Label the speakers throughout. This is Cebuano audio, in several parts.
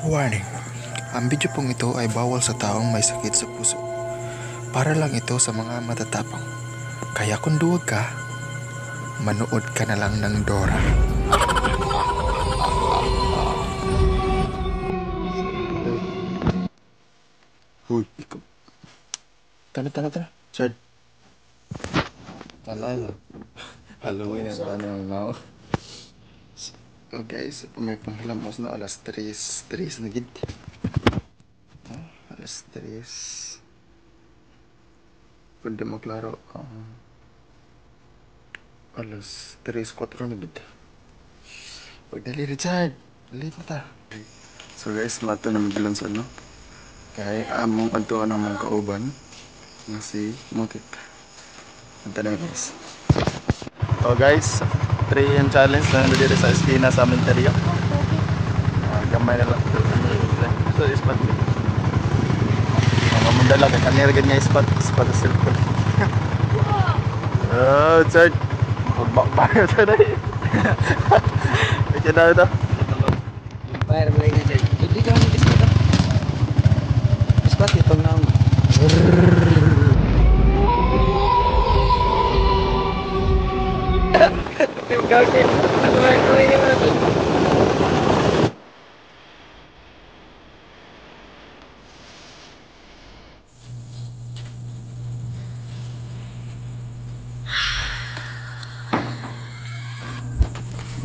Speaker 1: Warning! Ang video pong ito ay bawal sa taong may sakit sa puso. Para lang ito sa mga matatapang. Kaya kung duwag ka, manood ka na lang ng Dora. Uy, ikaw. Tara, tara, tara. Chad. Tala. Halloween ang tanong now. So guys, may panghilamos na alas 3. 3 na gid. Alas 3. Pwede maklaro. Alas 3:04 na gid. Pagdali, Richard. Late na ta. So guys, mato na magbilang sa ano. Kaya among adtuan among kauban nga si Mutik. Anta na guys. So guys, 3 AM challenge na nandito sa esquina sa Menterio. Gamay na lang. So spot ni. Mga mundala kay kanira gid nga spot, spot sa cellphone. Oh, Chad. Magbakbayo ta dai. Ito na ito.
Speaker 2: Fire mo lang Chad. Hindi ka man dito. Spot itong naong.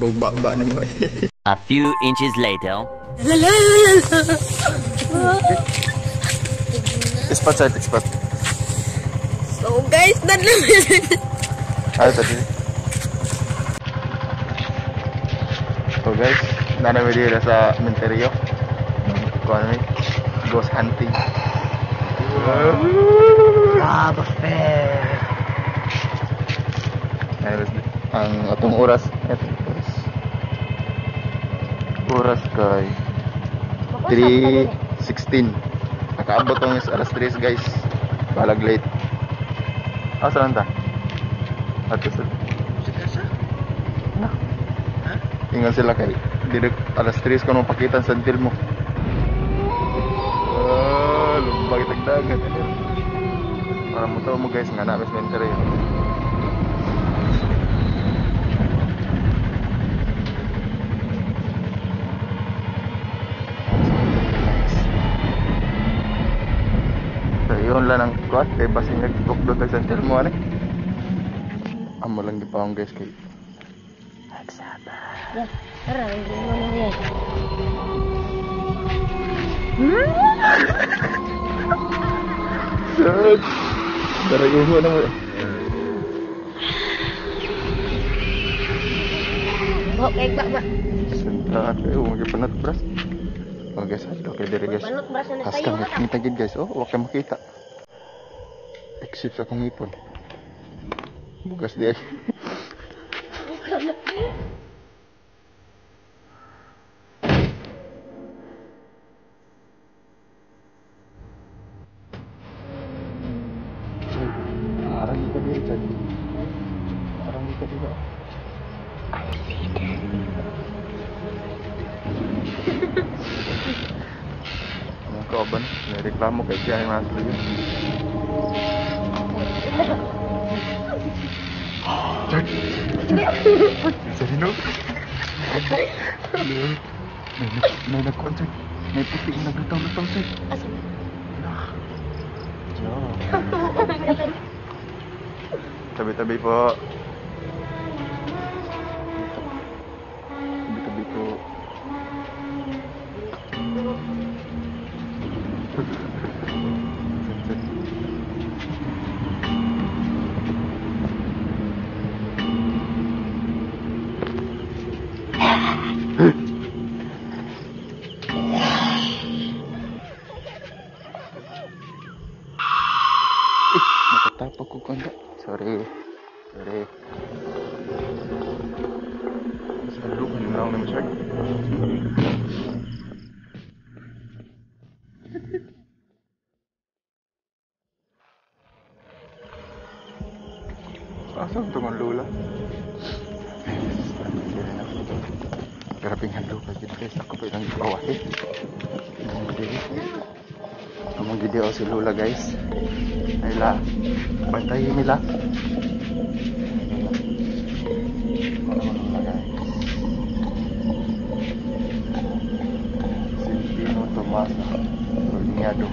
Speaker 1: Bugba-ba na mo.
Speaker 3: A few inches later.
Speaker 1: Spot side, spot.
Speaker 4: So guys,
Speaker 1: Ayo tadi. So guys, nanami dito sa Menterio. Kuha namin, ghost hunting.
Speaker 2: Ah, buffet.
Speaker 1: Ang atong oras, atong oras. Oras kay 3:16. Nakaabot ang alas 3 guys. Balag late. Ah, saan ta? Ato sa
Speaker 2: Sa
Speaker 1: na. Ha? Ingan sila kay direct alas 3 ko nung pakitan sa deal mo. Ah, lumbag tagdagat. Para mo to mo guys nga na mas mentere. So yun lang ang kuat kay basin nagtukdo tag sa deal mo ani. Amo lang gipaong guys kay Nagsaba.
Speaker 4: Tara, hindi mo na yan.
Speaker 1: Sad. Tara, uho na mo.
Speaker 4: Okay, ba ba.
Speaker 1: Senta kayo, magipanat bras. Oh guys, okay diri guys.
Speaker 4: Panot bras na
Speaker 1: Hasta
Speaker 4: tayo.
Speaker 1: makita gid guys. Oh, wa kay makita. Except sa akong ngipon. Bugas di ay. Arang ka diri, Chad. Arang ka diri.
Speaker 4: I see that.
Speaker 1: Ang kauban, may reklamo kay siya yung nasa liyo. Chad! Sorry no? May nagkuhan, Chad. May puti yung naglutaw-lutaw, Chad.
Speaker 4: Asa?
Speaker 1: Tabi-tabi po. Tabi-tabi po. Nakatapag ko kanda. Sorry. Sorry. Salukan na ako naman, sir. Asan itong lula? Grabing hadlok gid guys. Ako pa ilang gipawahi. Among gidi si Lola guys. Ay la. Bantay nila. Lola guys. Sintino Tomasa Rolniado.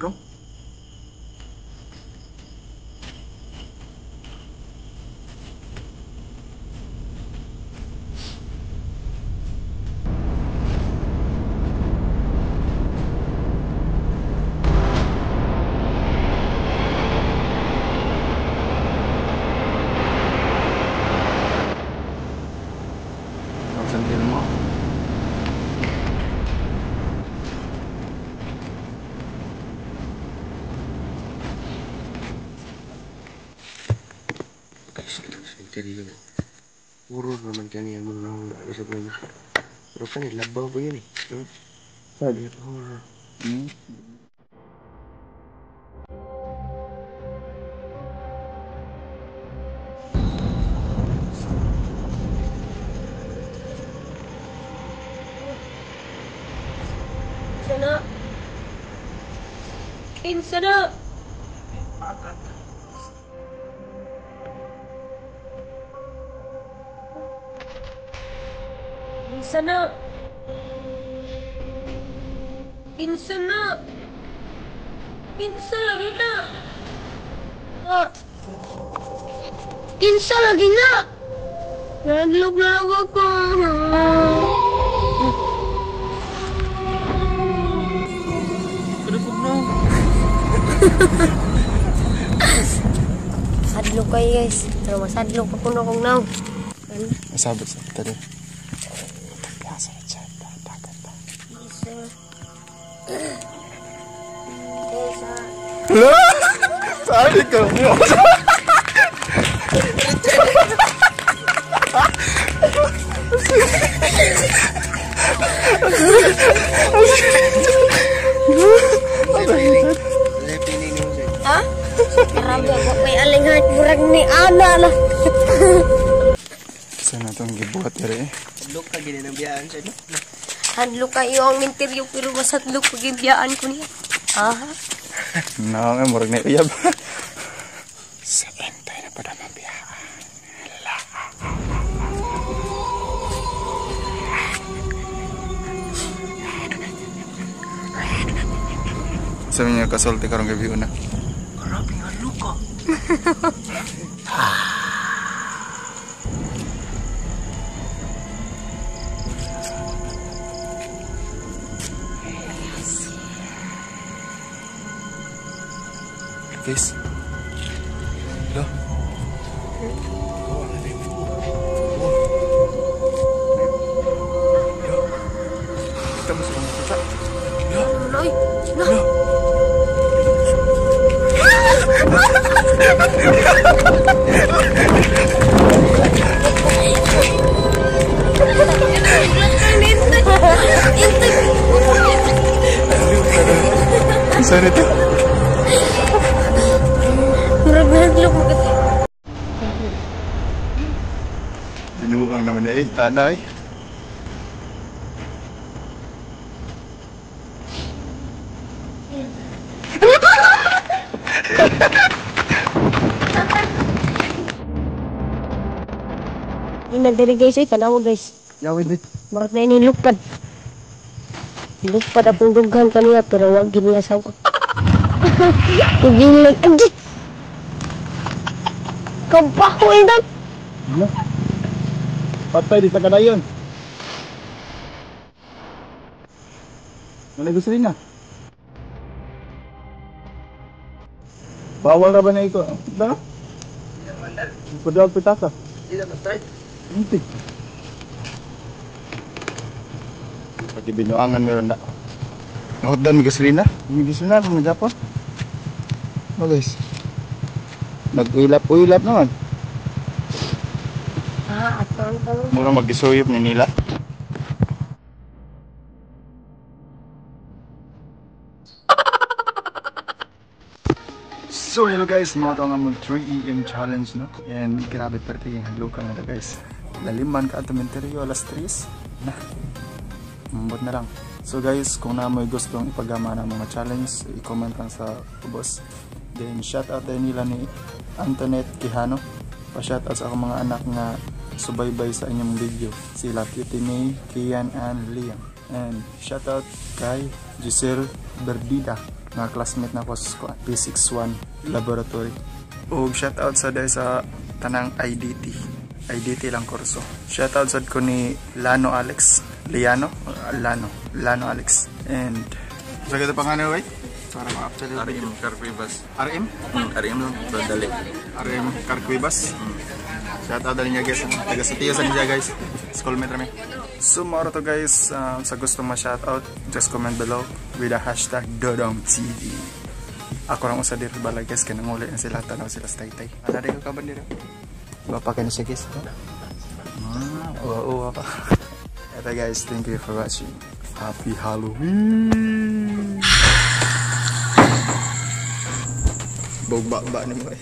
Speaker 1: Go. Mo.
Speaker 2: Guys, interior. Puro naman kani ang mga sa mga. Pero kani labaw pa yun eh.
Speaker 1: Sabi?
Speaker 2: Horror.
Speaker 4: Sana. Kinsa na. Kinsa na. Kinsa na. Kinsa lagi na. Kinsa lagi na. Nadlok na ako. Sadlok kayo guys. Pero masadlok pa kuno kong naw.
Speaker 1: Masabot sa kita din. Tagpasa chat. Dagat ta. Sabi ko.
Speaker 4: Ha? Grabe ako may aling heart murag ni Ana lah.
Speaker 1: Saan na itong gibuhat diri eh?
Speaker 2: Look ka gini ng biyaan siya.
Speaker 4: Hadlok kayo ang interview pero mas hadlok pag biyaan ko niya. Aha.
Speaker 1: No, nga murag na uyab. Sa entay na pa naman biyaan. Hala. Sabi niya kasulti karong gabi una.
Speaker 2: Grabe nga look ka.
Speaker 1: Guys. Hello. Kita mo sila makita.
Speaker 4: Noy. No.
Speaker 1: Saan ito?
Speaker 4: Murag nahadlok mo kasi.
Speaker 1: Tinuang naman eh, tanay.
Speaker 4: Nagdiri guys, ay tanawa guys.
Speaker 1: Yawin dit.
Speaker 4: Murag na ini lupad. Lupad akong dughan kaniya pero wag gini asawa. Gilag agi. Kabaho ina.
Speaker 1: Patay di sa kadayon. Wala gasolina. Bawal ra ba na iko? Da? Padal pitaka.
Speaker 2: Di na ma-start.
Speaker 1: Hindi. Pati binuangan meron na. Nahutdan may gasolina? May gasolina kung Japon. Oh guys. Nag-ulap-ulap naman.
Speaker 4: Ah, asan ka?
Speaker 1: Mura mag-isuyop ni nila. So hello guys, mga ito nga mo 3 AM challenge, no? And grabe parte yung hadlukan na guys. Laliman ka ato menteryo alas 3 na. Mambot na lang. So guys, kung na mo'y gustong ipagama ng mga challenge, i-comment lang sa ubos. Then shout out din nila ni Antoinette Quijano. Pa-shout out sa akong mga anak nga subaybay sa inyong video. Sila Cutie May, Kian, and Liam. And shout out kay Giselle Berdida nga classmate na ko sa P61 Laboratory. Ug shout out sa dahil sa tanang IDT. IDT lang kurso. Shout out sad ko ni Lano Alex, Liano, Lano, Lano Alex. And sa kita pangalan wait? Para ma-update.
Speaker 5: RM Carcuevas.
Speaker 1: RM?
Speaker 5: RM lang, dali.
Speaker 1: RM Carcuevas. Shout out dali niya guys. Taga sa tiyo sa niya guys. Schoolmate rami. So moro to guys, sa gusto ma shout out, just comment below with the hashtag #DodongTV. Ako lang usa diri balay guys kay nanguli na sila, tanaw sila sa taytay. Ana dai ko ka bandera. Bapa kay na siya guys. Ah, uwa uwa pa. Eto guys, thank you for watching. Happy Halloween. Bugba ba ni mo.